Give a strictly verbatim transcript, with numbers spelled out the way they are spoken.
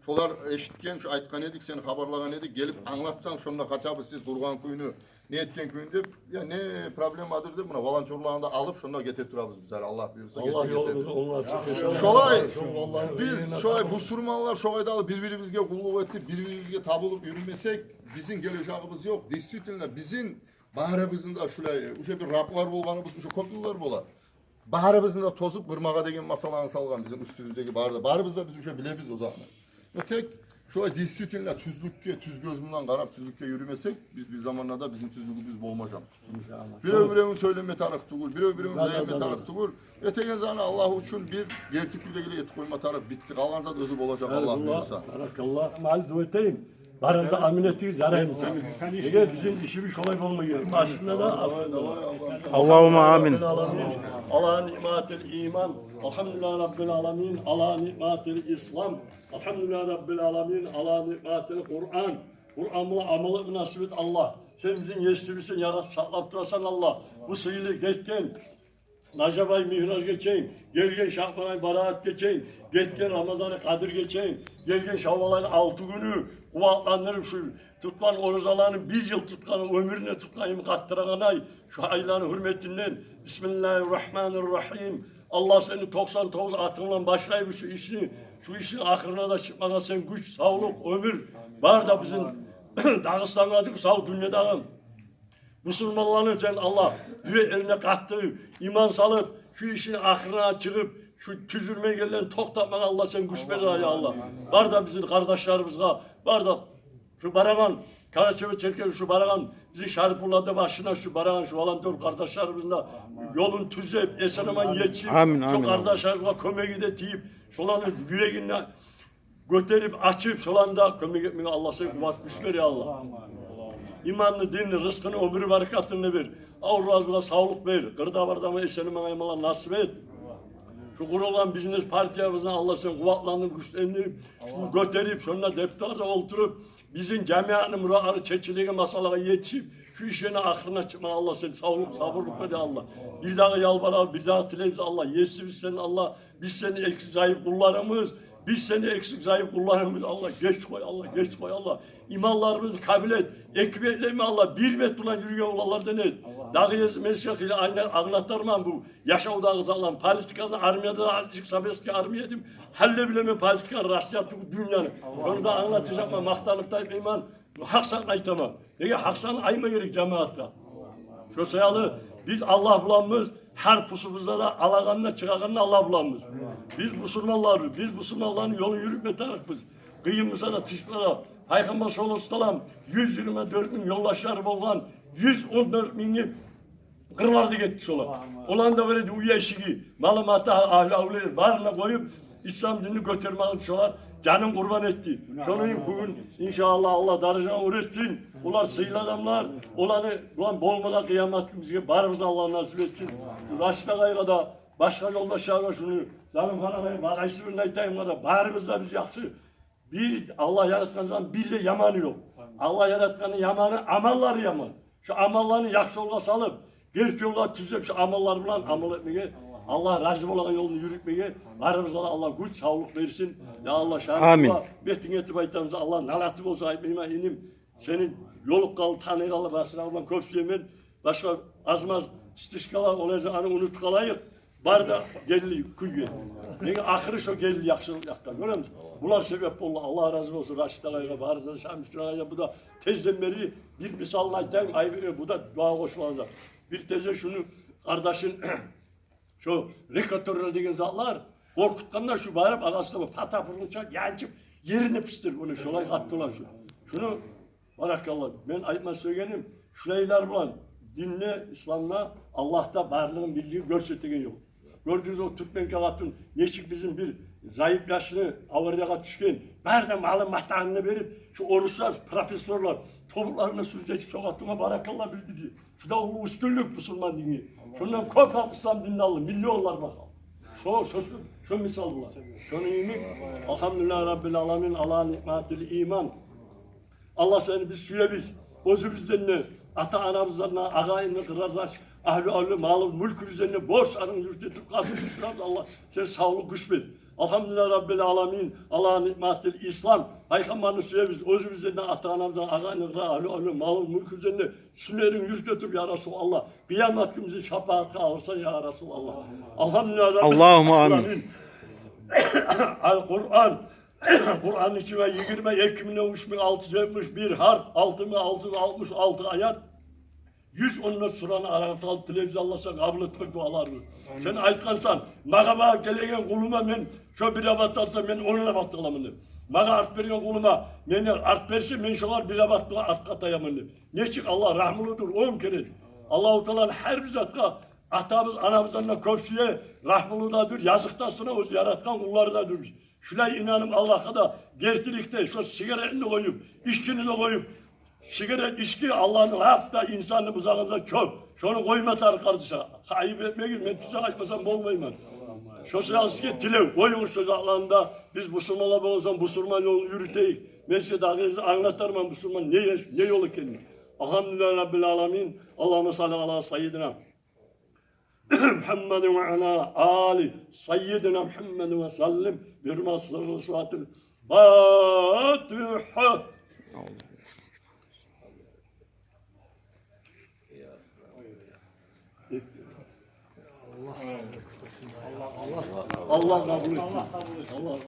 Шолар эшитген, шо айтгъан эдик, сени хабарлагъан эдик, гелип англатсанг, шонда хотя бы сиз къургъан кюйню, не этген кюйню деп, я не проблемадыр деп, муна волонтёрланы да алып, шонда гете турабыз бизлер, Аллагь буюрса. Аллагь ёлугъузну онгарсын. Шолай, биз шолай, бусурманлар шолай дагъы бир-бирибизге къуллукъ этип, бир-бирибизге табылып юрюмесек, бизин гележегибиз ёкъ. Действительно, бизин барыбызны да шулай, уже бир раблар болгъаныбыз уже кёп йыллар бола. Барыбызны да тозуп, къырмагъа деген масъаланы салгъан бизин уьстюбюздеги бары да. Барыбыз да биз уже билебиз о затны. Но тек шолай действительно тюзлюкге, тюз гёз булан къарап, тюзлюкге юрюмесек, биз бир заманда да бизин тюзлюгюбюз болмажакъ. Бирев-биревню сёйлеме тарыкъ тюгюл, бирев-биревню зайып этме тарыкъ тюгюл. Этеген затны Аллагь учун бир герти кюйдегилей этип къойма тарыкъ, битти. Къалгъан зат оьзю болажакъ, Аллагь буюрса. Баракалла. Мали дуа этейим. Барыгъыз да амин этигиз, яраймы? Неге, бизин ишибиз шолай болма герек. Башында да. Аллагьумма амин. Ала ниъматил иман. Алхамдулиллагьи раббил аламин. Ала ниъматил ислам. Алхамдулиллагьи раббил аламин. Ала ниъматил Къуран. Къуран булан амал этме насип эт, Аллагь. Сен бизин есибизсен, яратып сакълап турасан, Аллагь. Бу сыйлы гетген Нажабай Мигьражгъа чейин, гелген Шаъбан ай Бараатгъа чейин, гетген Рамазаны Къадирге чейин, гелген Шаввал айны алты гюню къуватландырып, шу тутгъан оразаланы, бир йыл тутгъан, оьмюрюне тутгъан йимик къаттырагъан ай, шу айланы гьюрметинден, бисмиллагьи ррагьмани ррагьим. Аллагь, сени токъсан тогъуз атынг булан башлайбыз шу ишни, шу ишни ахырына да чыкъмагъа сен гюч, савлукъ, оьмюр, бары да бизин Дагъыстангъа тюгюл, сав дюньядагъы бусурманланы сен, Аллагь, юреклерине къатты иман салып, шу ишни ахырына чыгъып, шу тюзюлмей гелгенлени токътатмагъа, Аллагь, сен гюч бер, я Аллагь. Бары да бизин къардашларыбызгъа, бары да шу барагъан, Къарачай-Черкес, шу барагъан бизин Шарипулла да башына, шу барагъан шу волонтёр къардашларыбызны да ёлун тюзеп, эсен-аман етишип, амин, шу амин, къардашларыбызгъа кёмеги де тийип, шоланы юрегин де гётерип, ачып, шоланы да кёмек этмеге, Аллагь, сен къуват, гюч бер, я Аллагь. Иманны, динни, рызкъыны, оьмюрню баракатын да бер. Авруларыбызгъа савлукъ бер. Къырда-барда эсен-аман къалмагъа насип эт. Шу къурулгъан бизнес партиябызны, Аллагь, сен къуватландырып, гючлендирип, шуну гётерип, шонда депутат олтуруп, бизин жамиятны муратлары чечилеген масъалагъа етишип, шу ишни ахырына чыкъмагъа, Аллагь, сен савлукъ, сабурлукъ бер, я Аллагь. Бирдагъы ялбарабыз, бирдагъы тилейбиз, Аллагь, есибиз сен, Аллагь. Биз сени эксик, зайып къулларынгбыз. Биз сени эксик, зайып къулларынгбыз. Аллагь, геч къой, Аллагь, геч къой, Аллагь. Иманларыбызны къабул эт. Эки бетлейми, Аллагь, бир бет булан юрюген уланлардан эт. Дагъы эсиме гелсе, хыйлы англатарман бу яшавдагъы затланы, политиканы, армияда да, советский армия эдим. Гьали де билемен политиканы, Россия тюгюл, дюньяны. Шону да англатажакъман, макътанып да айтмайман. Гьакъ затны айтаман. Неге, гьакъ затны айтма герек жамиятгъа. Шо саялы биз Аллагь буланбыз, гьар пусубузда да, алагъанда, чыгъагъанда Аллагь буланбыз. Биз бусурманларбыз, биз бусурманланы ёлун юрютме тарыкъбыз. Къыйын буса да, тынч буса да. Пайхаммар саллаллагьу алайгьи ва саллам юз йигирма дёрт минг ёлдашлары болгъан, юз он дёрт минги къырларда гетди шолар. Оланы да бар эди уьй эшиги, малы-матагьы, агьлю-авлети барын да къоюп, ислам динни гётермек учун шолар жанын къурбан этди. Шону бугюн, иншааллагь, Аллагь даражаны оьр этсин. Олар сыйлы адамлар, оланы булан болмагъа къыямат гюн бизге барыбызгъа Аллагь насип этсин. Шу Рашид агъайгъа да, башгъа ёлдашларыма, шуну залымханагъа, магъайсыбын айтайым да, барыбыз да биз яхшы. Бир Аллагь яратгъан затны бир де яманы ёкъ. Аллагь яратгъанны яманы, амаллары яман. Шу амалланы яхшы ёлгъа салып, герти ёлгъа тюзеп, шу амаллар булан амал этмеге Аллагь рази болагъан ёлну юрютмеге барыбызгъа да Аллагь гюч, савлукъ берсин. Я Аллагь, шагьат, амин, бетинг этип айтамыз, Аллагь налаты болсун, айтмайман, иним. Сени ёлукъгъанлы, таныйгъанлы, басынагъан булан кёп сюемен. Башгъа аз-маз стишкалар, олай затны унутуп къалайыкъ. Бары да гелди кюйге. Неге, ахыры шо гелди яхшылыкъ якъгъа. Гёремисиз? Булар себеп болду. Аллагь рази болсун Рашид агъайгъа, бары да Шамсудин агъайгъа. Бу да тезден берли бир мисалын айтайым. Ай, бу да дуа къошулагъан зат. Бир тезде шуну къардашын шо рекетёрлар деген затлар къоркъутгъанда, шу барып, агъасына пата бургъунча янчып, ерине пыстырып, ону шолай къатты олар шу. Шуну, баракалла, мен айтма сюегеним, шулайлар булан динде, исламда, Аллагьда барлыгъын, бирлигин гёрсетеген ёкъ. Гёрдюгюз, о тюркменка къатын нечик бизин бир зайып яшны, авариягъа тюшген, бары да малы-матагьын да берип, шу оруслар, профессорлар тобукъларына сужда этип, шо къатынгъа баракалла билдирди. Шу да уллу уьстюнлюк бусурман динге. Шондан кёп халкъ ислам динин алды, миллионлар бар халкъ. Шо, шо, шо, шо мисал булан. Шону йимик, алхамдулиллагьи раббил аламин, ала ниъматил иман. Аллагь, сени биз сюебиз. Оьзюбюзден де, ата-анабыздан да, агъа-ини, къырдаш, агьлю-авле, малы-мюлкюбюзден де борчларын юрютюп, къасып турабыз. Аллагь, сен савлукъ, гюч бер. Алгьамдулиллагьи раббил аламин, ала ниъматил ислам. Пайхаммарны сюебиз, оьзюбюзден де, ата-анабыздан, агъа-иниден, агьлю-авлюден, малы-мюлкюбюзден де сюннетин юрютюп, я Расулаллагь, къыямат гюн бизин шапаатгъа алырсан, я Расулаллагь. Алгьамдулиллагьи раббил аламин. Аллагьумма амин. Ал-Къуран. Къуранны ичинде йигирма эки минг уьч минг алты юз етмиш бир гьарп, алты минг алты юз алтмыш алты аят, юз он дёрт сураны арасында тилейбиз, Аллагь, сен къабул этген дуаларыбызны. Сен айтгъансан: «Магъа, магъа гелеген къулума мен шо бир абат алса, мен он абат аламан», — деп. «Магъа арт берген къулума мен арт берсе, мен шогъар бир абат булан артгъа таяман», — деп. Нечик Аллагь рагьмулудур, он керен. Аллагьу Таала гьар бир затгъа атабыз, анабыздан да кёп сюе, рагьмулу да дюр, языкъ да сына оьзю яратгъан къуллары да дюр биз. Шулай инанып Аллагьгъа да, гертиликде шо сигаретни де къоюп, ичкини де къоюп, сигарет, ички Аллагьны лап да инсанны бузагъан зат кёп. Шону къойма тарыкъ, къардашым. Айып этмегиз, мен тюзек айтмасам болмайман. Шо саялы сизге тилев, къоюгъуз шо затланы да. Биз бусурманлар болгъан сонг, бусурман ёлун юрютейик. Мен сизге дагъы англатарман бусурман не, не ёл экенин. Алгьамдулиллагьи раббил аламин. Аллагьумма салли ала саййидина Мугьаммадин ва ала али саййидина Мугьаммадин ва саллим. Бир масгъа суратул Фатигьа. Аллагь къабул этсин. Аллагь.